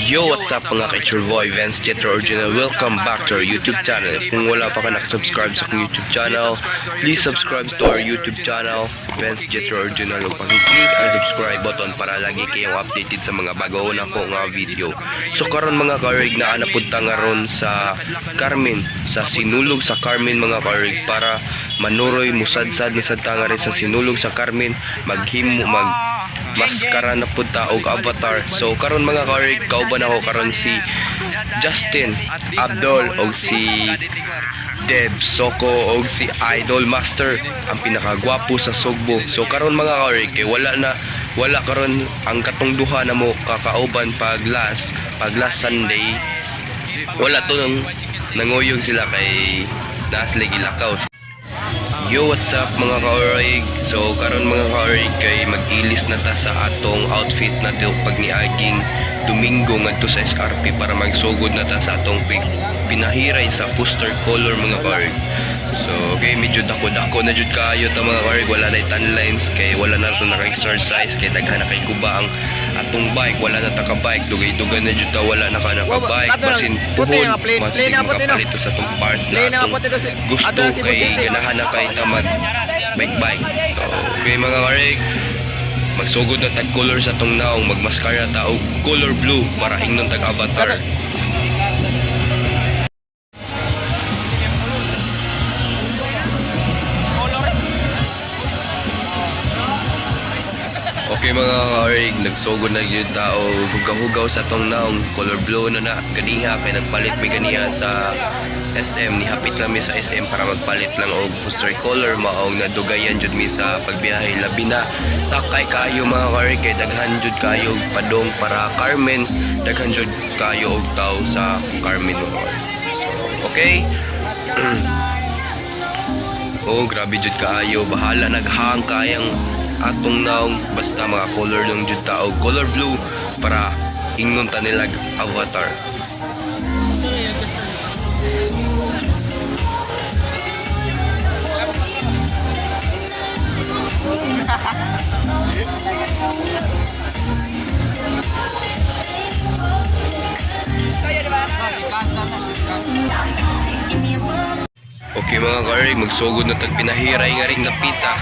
Yo, what's up, mga ka-Churboy, Vance Jetro Original? Welcome back to our YouTube channel. Kung wala pa ka nakasubscribe sa akong YouTube channel, please subscribe to our YouTube channel, Vance Jetro Original. Ug paki-click ang subscribe button para lagi kayong updated sa mga bago na ko nga video. So karon, mga karig, naa na pud ta ngaron sa Carmen, sa Sinulog sa Carmen, mga karig, para manuroy, musadsad na sad ta nga rin sa Sinulog sa Carmen, maghimo mag maskara na pud ta og avatar. So karon, mga karig, kauban ako karon si Justin Abdol og si Deb Soko og si Idol Master, ang pinakagwapo sa Sugbo. So karon, mga karig, kay wala na wala karon ang katong duha na mo kakauban pag last Sunday, wala to nang nanguyog sila kay naa sila gilakaw. Yo, what's up, mga ka-orig? So, karon, mga ka-orig, kay mag-ilis na ta sa atong outfit na to pag niaging Domingo ngadto sa SRP para magsugod na ta sa atong pinahiray sa poster color, mga ka-orig. So, okay, medyo dako-dako na jud kaayo ta, mga ka-orig, wala na tan lines kay wala na to naka-exercise kay daghan na kay guba ang atong bike, wala na ta ka bike, dugay-dugay na jud ta wala na ka naka-bike, Kato lang, basin puti puhon, nga, plain- mas plain na puti, no? makapalit ta sa atong parts na Plain na atong puti to gusto ato na si kay Busiti. Ganahan na kay ta mag bike bike. So, okay, mga karig, magsugod na tag color sa atong naong, magmaskara ta og color blue para ingnon tag avatar. Okay, mga karig, nagsugod na gyud ta og hugaw-hugaw sa atong naong, color blue na na ganiha kay nagpalit mi ganiha sa SM, nihapit lang mi sa SM para magpalit lang og poster color, maong nadugayan jud mi sa pagbiyahe, labi na sakay kayo, mga karig, kay daghan jud kayo padong para Carmen, daghan jud kayo og tao sa Carmen, mga karig. So okay. Oh, grabe jud kaayo. Bahala naghang kayang atong naong basta mga color lang jud ta og color blue para ingnon ta nila avatar. Okay, mga karig, magsugod na tag pinahiray nga ring napita.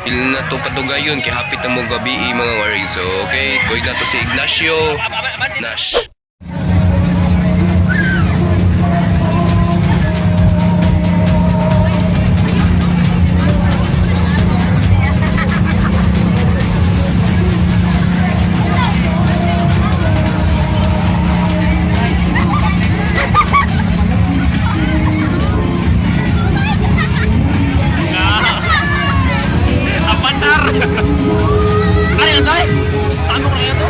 Pila na to patugayon kay hapit na mo gabi, mga karig. So okay, kuy na to si Ignacio Nash. Avatar! Ano yun tayo? Saan mo kaya to?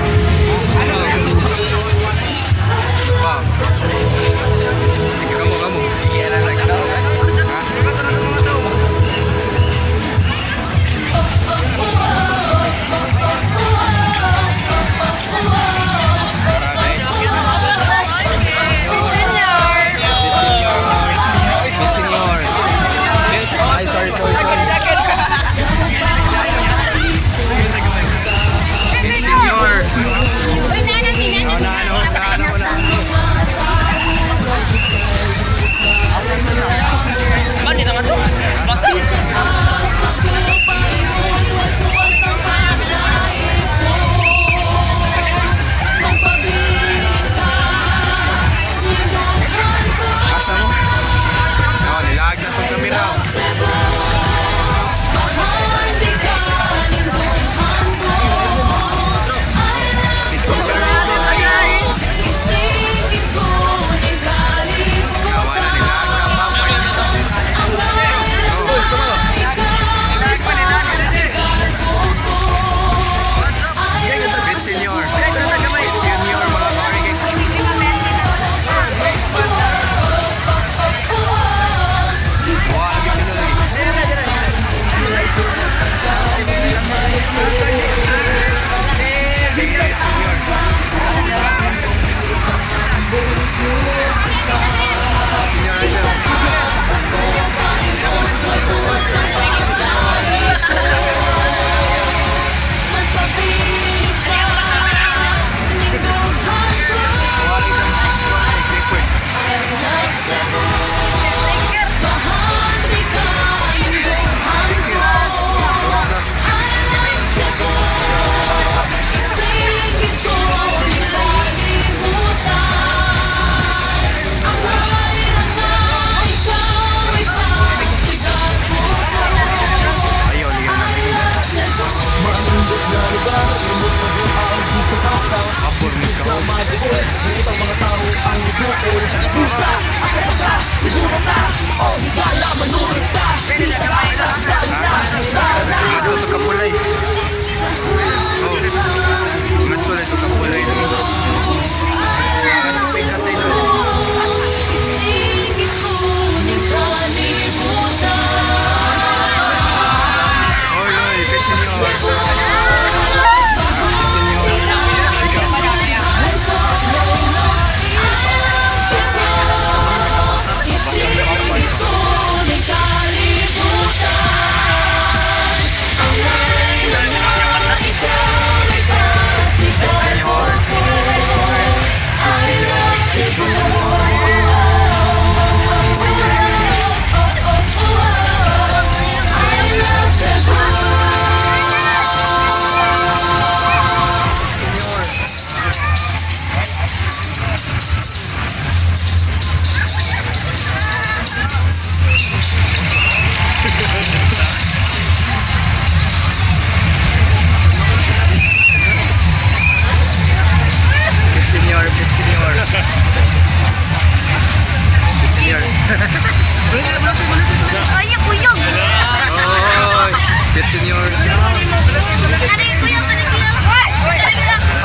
Ay, kuyog. Oy, that's senior. Ano yung kuyog? Ano yung kuyog?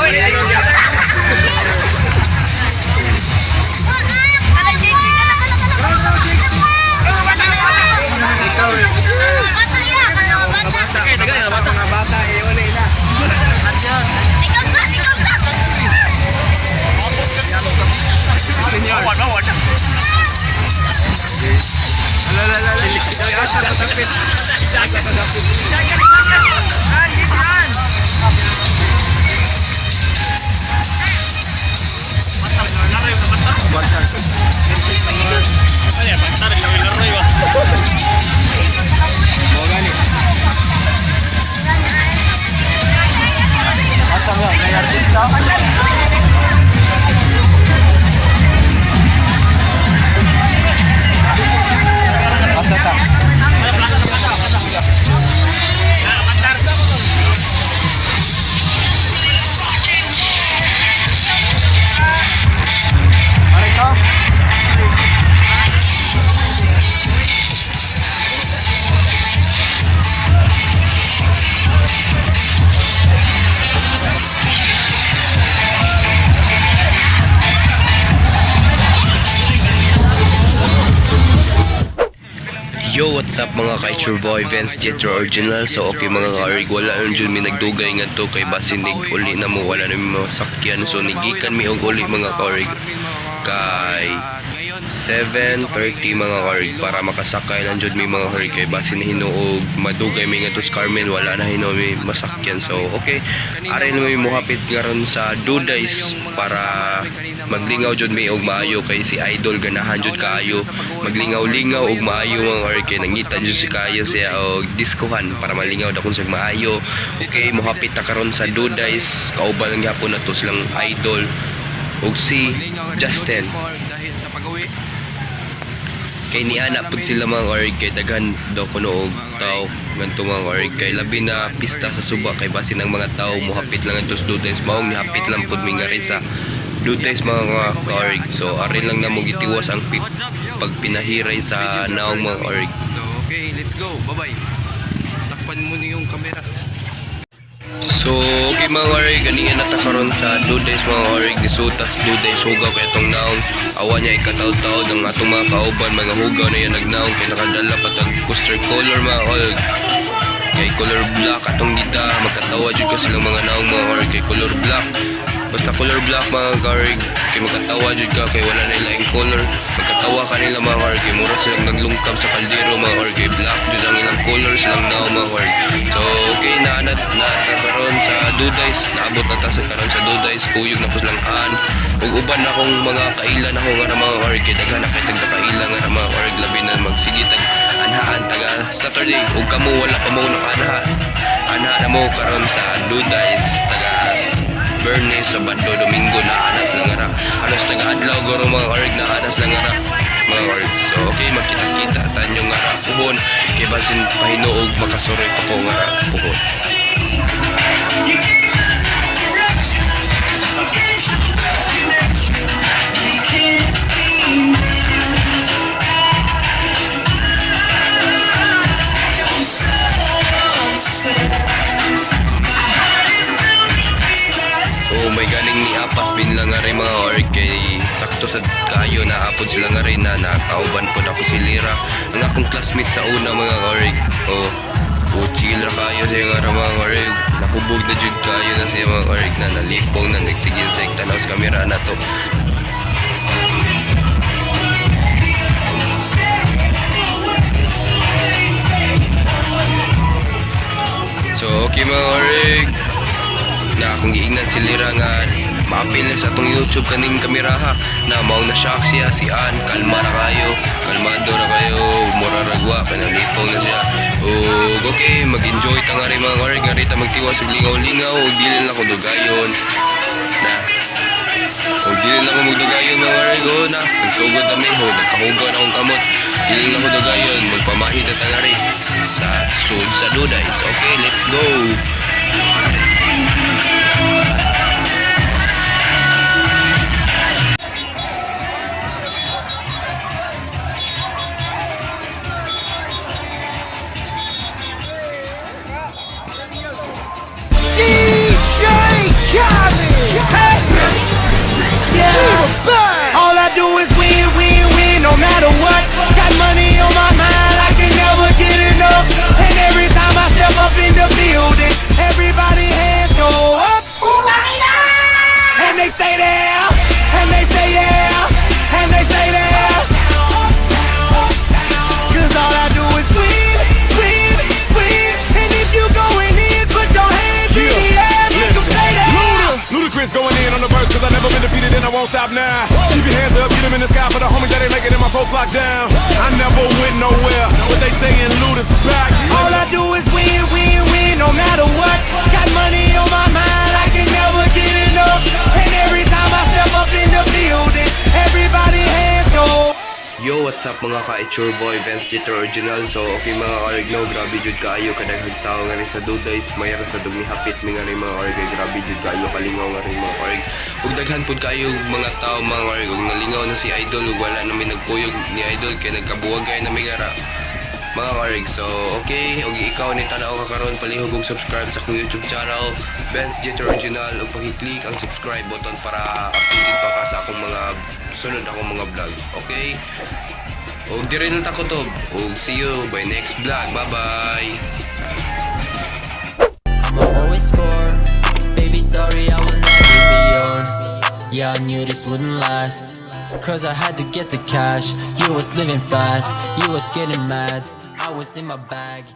Ano yung kuyog? Ikaw eh. Mga bata eh, wala na. Senior. Ala, ala, ala. Asa ka tapit. Asa ka tapit. Mo gani. Asa nga, may artista? Asa ta? Aray ka? Yo, what's up mga ka boy, Vince Jetro Original. So okay mga ka-orig, wala yun dyan may nagdugay nga to kay basin nig uli na mo, wala na may masakyan. So nigikan mi og uli mga ka-orig kay 7:30 mga ka-orig para makasakay lang jud mi mga ka-orig kay basin hinuog madugay mi ngadto sa Carmen, wala na hinuo mi masakyan. So okay, arin mi mohapit karon sa Dudays para maglingaw jud mi og maayo kay si Idol ganahan jud kaayo maglingaw-lingaw og maayo mga ka-orig kay nangita jud si kaayo siya og diskuhan para malingaw dakon siya maayo. Okay, mohapit ta karon sa Dudays, kauban lang gyapon nato silang Idol ug si Justin. Dahil sa pag-uwi. Kay niana pud sila mga orig kay daghan daw kuno og tao ngadto mga orig kay labi na pista sa suba kay basin ang mga tao mohapit lang adto sa Dudays, maong nihapit lang pud mi nga rin sa Dudays mga kaorig. So arin lang namo gitiwas ang pagpinahiray sa naong mga orig. So, okay, let's go. Bye-bye. Takpan mo na yung camera. So, okay mga orig, ganiyan na ta karon sa Dudays mga orig, nisutas Dudays, hugaw kay atong naong. Awa niya ikataw-taod ang atong mga kauban, mga hugaw na yan nagnaong kay nakadala patag coaster color mga orig. Kay color black atong gita, magkatawa jud ka silang mga naong mga orig kay color black. Basta color black mga karig, kay magkatawa jud ka kay wala na ilaing color. Magkatawa kanila mga karig, kay mura silang naglungkab sa kaldero mga karig, kay black jud ang ilang color silang naong mga karig. So okay, naanat na ta karon sa Dudays, naabot na ta sa karon sa Dudays, kuyog na po silang an. Ug uban na akong mga kaila na ko nga ra mga karig, kay daghan na kay tagda kaila nga ra mga karig, labi na magsigitag anhaan taga Saturday ug kamo wala pa mo nakaanha. Anha na mo karon sa Dudays taga Bernes, Sabado, Domingo na anas lang ara. Anos taga adlaw guro mga orig na anas lang ara mga orig. So okay, magkita-kita tanyo nga ra puhon kay basin pahinuog makasuroy pa ko nga ra puhon. Oh, may galing ni Apas binla nga rin mga orig kay sakto sa kayo na apod sila nga rin na nakauban po ako si Lira. Ang akong classmate sa una mga orig. Oh, oh chill ra kayo siya nga ra mga orig. Nakubog na jud kayo na siya mga orig na nalipong na nagsigil sa tanaw sa kamera na to. So okay mga orig, na akong giingnan si Lira nga maapil na sa atong YouTube kaning kameraha na mao na shock siya si Ann, kalma ra kayo, kalmado ra kayo, mura ra gwa kay nalipong na siya. Ug okay, mag-enjoy ta nga rin mga orig nga rita magtiwas og lingaw-lingaw ug dili lang ko dugayon na ug dili lang ko magdugayon mga orig. O na nagsugod na mi ho, nagkahugaw na akong kamot, dili lang ko dugayon, magpamahid na ta nga rin sa sud sa Dudays. Okay, let's go. whole block down. I never went nowhere, but they saying Luda's back. All I do is win, win, win, no matter what. Got money on my mind, I can never get enough. And every time I step up in the building, everybody hands go. Yo, what's up, mga ka? It's your boy, Vince Jeter Original. So, okay, mga kaorg, no, grabe jud kaayo kadaghang tao nga rin sa Duday's. Mayra sa dugni hapit mi nga rin, mga kaorg, kay grabe jud kaayo kalingaw nga rin, mga kaorg. Ug daghan pud kaayo mga tao, mga kaorg, ug nalingaw na si Idol ug wala na mi nagkuyog ni Idol kay nagkabuwag kay na mi nga ra, mga kaorg. So, okay, ug ikaw ni tanaw ka karon, palihog og subscribe sa akong YouTube channel, Benz Jeter Original, ug paki-click ang subscribe button para updated pa ka sa akong mga sunod akong mga vlog. Okay? Ug diri na ta kutob. Ug see you by next vlog. Bye-bye. I'ma always score. Baby, sorry, I will never be yours. Yeah, I knew this wouldn't last. 'Cause I had to get the cash. You was living fast, you was getting mad. I was in my bag.